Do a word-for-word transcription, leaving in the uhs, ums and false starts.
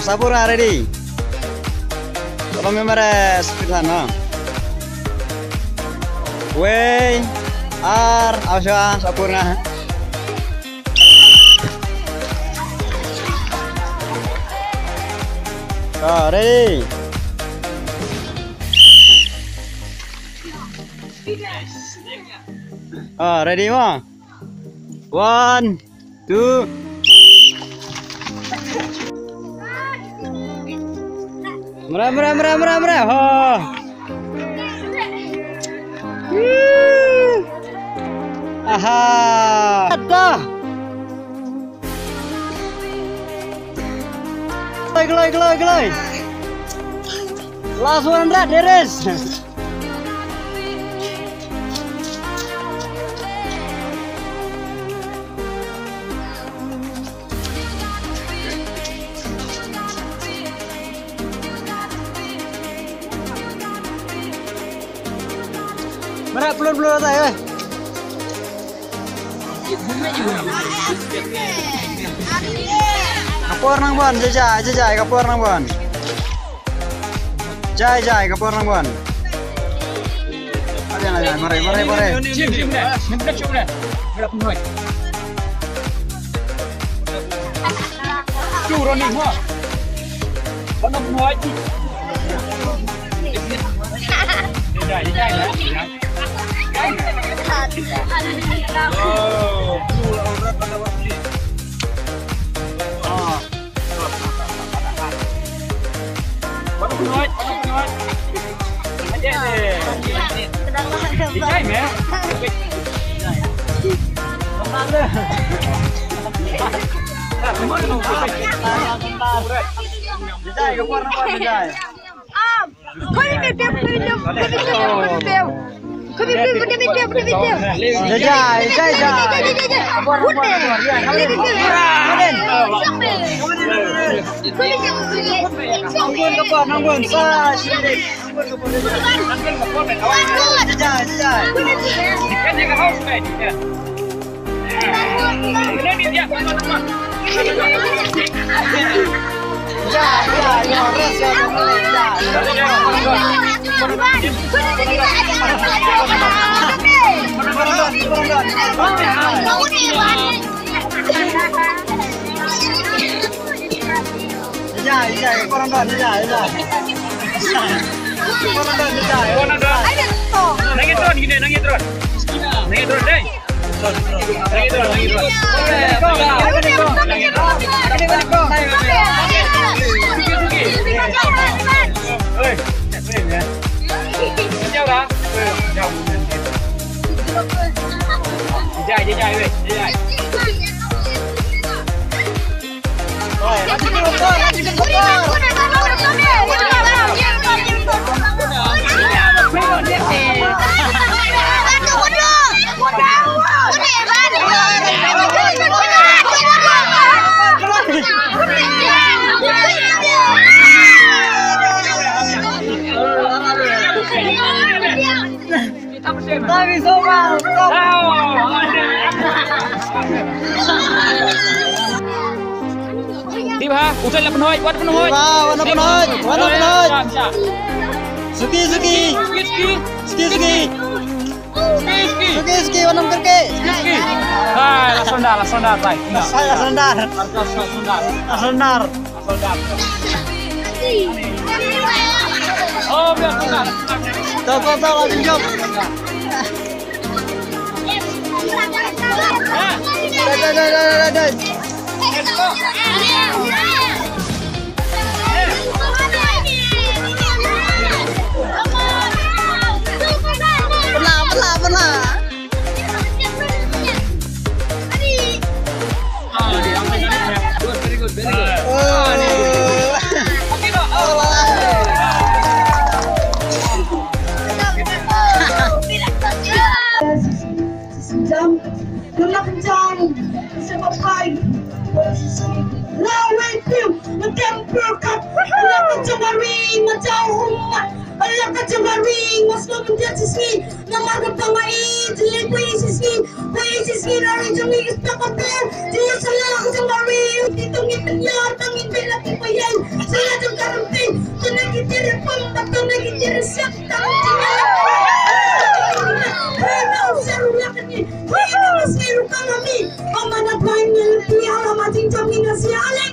Sapurna ready. Tolong memang ada speed sana. Wei, ar, awas ya, Sapurna. Ah, ready. Ah, ready ma? One, two. Mra, mra, mra, mra, mra. Ho. Woo. Aha. Ada. Gloi, gloi, gloi, gloi. Last one hundred, there is. Mara, plun, plun, ata, eh. Ka por nang bun, jai jai, jai jai, ka por nang bun. Jai jai, ka por nang bun. Ayan, ayan, marai, marai, marai. Jim, jim, jim. Jim, jim, jim. Jim, jim, jim. Two running, ha? One of my. Jai, jai, jai. Nangin drone, gini, nangin drone. Nangin drone, deh. Nangin drone, nangin drone. Oi, jauh dah. Jauh. Jai, jai, jai, weh, jai. Tip ha, utai la pynhoi, wat pynhoi. Tip ha, wan pynhoi, wan pynhoi. Suki, suki. Suki, suki. Suki, suki. Suki, suki. Suki, suki, wan pynhoi. Suki, suki. Hai, la sandar, la sandar, tai. Hai, la sandar. La sandar. La sandar. Pernah, pernah, pernah. Ïa ma jaw ummat, ïa ka jong ka ri, ma sngewbha ïa ka sngi. Namar kata nga ïeit, ïeit, ïeit ïa ka sngi, ïeit ïa ka sngi, na ri jong ngi ka spah ka pher. Ïeit ïa ka sla ka jong ka ri, ïeit ïa ka ngi pynïar, ka ngi pynlap ki païai. Sla jong ka rympei, to na ki tiar pom, bad to na ki tiar siap, tang jingïalang. Hei, na u sher u ïa ka ngi, hei, na u sher u ka ngi. Ym man na pynïar, pynïar, la ma jingjam ngi na sia, Alex.